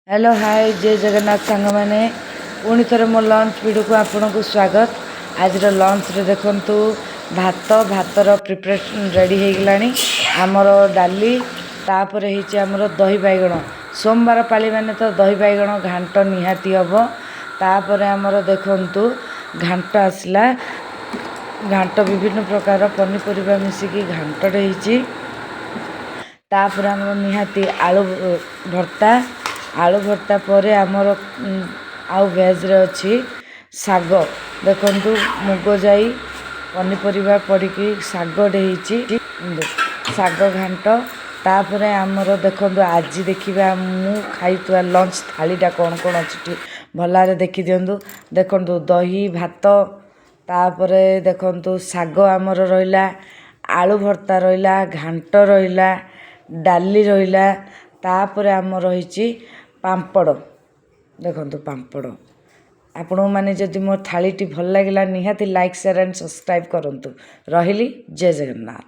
Hello, ହାଏ, ଜୟ ଜଗନ୍ନାଥ ସାଙ୍ଗମାନେ। ପୁଣି ଥରେ ମୋ ଲଞ୍ଚ ଭିଡ଼ିଓକୁ ଆପଣଙ୍କୁ ସ୍ୱାଗତ। ଆଜିର ଲଞ୍ଚରେ ଦେଖନ୍ତୁ, ଭାତ, ଭାତର ପ୍ରିପାରେସନ୍ ରେଡ଼ି ହେଇଗଲାଣି। ଆମର ଡାଲି, ତାପରେ ହେଇଛି ଆମର ଦହି ବାଇଗଣ। ସୋମବାର ପାଳି ମାନେ ତ ଦହି ବାଇଗଣ ଘାଣ୍ଟ ନିହାତି ହେବ। ତାପରେ ଆମର ଦେଖନ୍ତୁ, ଘାଣ୍ଟ ଆସିଲା। ଘାଣ୍ଟ ବିଭିନ୍ନ ପ୍ରକାର ପନିପରିବା ମିଶିକି ଘାଣ୍ଟଟେ ହେଇଛି। ତାପରେ ଆମର ନିହାତି ଆଳୁ ଭର୍ତ୍ତା। ଆଳୁ ଭର୍ତ୍ତା ପରେ ଆମର ଆଉ ଭେଜ୍ରେ ଅଛି ଶାଗ। ଦେଖନ୍ତୁ, ମୁଗ ଯାଇ ପନିପରିବା ପଡ଼ିକି ଶାଗଟେ ହେଇଛି, ଶାଗ ଘାଣ୍ଟ। ତାପରେ ଆମର ଦେଖନ୍ତୁ, ଆଜି ଦେଖିବା ମୁଁ ଖାଇଥିବା ଲଞ୍ଚ ଥାଳିଟା କ'ଣ କ'ଣ ଅଛି, ଟିକେ ଭଲରେ ଦେଖିଦିଅନ୍ତୁ। ଦେଖନ୍ତୁ, ଦହି ଭାତ, ତାପରେ ଦେଖନ୍ତୁ ଶାଗ ଆମର ରହିଲା, ଆଳୁ ଭର୍ତ୍ତା ରହିଲା, ଘାଣ୍ଟ ରହିଲା, ଡାଲି ରହିଲା। ତାପରେ ଆମର ରହିଛି ପାମ୍ପଡ଼। ଦେଖନ୍ତୁ ପାମ୍ପଡ଼। ଆପଣମାନେ ଯଦି ମୋ ଥାଳିଟି ଭଲ ଲାଗିଲା, ନିହାତି ଲାଇକ୍, ସେୟାର ଆଣ୍ଡ ସବସ୍କ୍ରାଇବ୍ କରନ୍ତୁ। ରହିଲି, ଜୟ ଜଗନ୍ନାଥ।